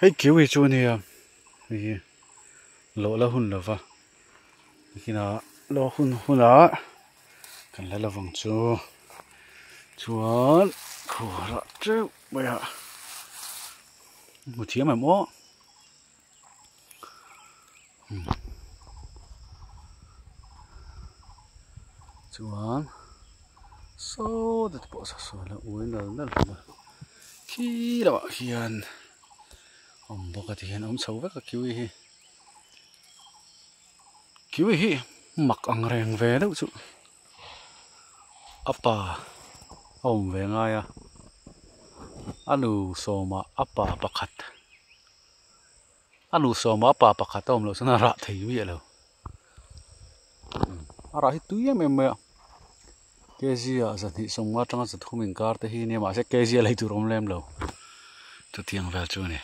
Hei kiwi chu ania hei hi lawh la hun lova kinah lawh hun hunah kan la lovang chu chuan khuarah teuh mai a hmu thiam em aw. Chuan saw te pawh saw saw la uai nal nal hlawm a khi lamah khian awm bawk a tihian awm chho vek a kiwi hi kiwi hi mak ang reng ve deuh chu a pa a awm ve ngai a a nu sawma a pa pakhat. A nu sawma a pa pakhat a awm loh chuan a rah thei miah lo. A rah hi tui em em mai a. Kg ah zahnih sawmnga atanga zathum inkar te hi nia mahse kg a lei tur a awm lem lo. Chutiang vel chu a ni.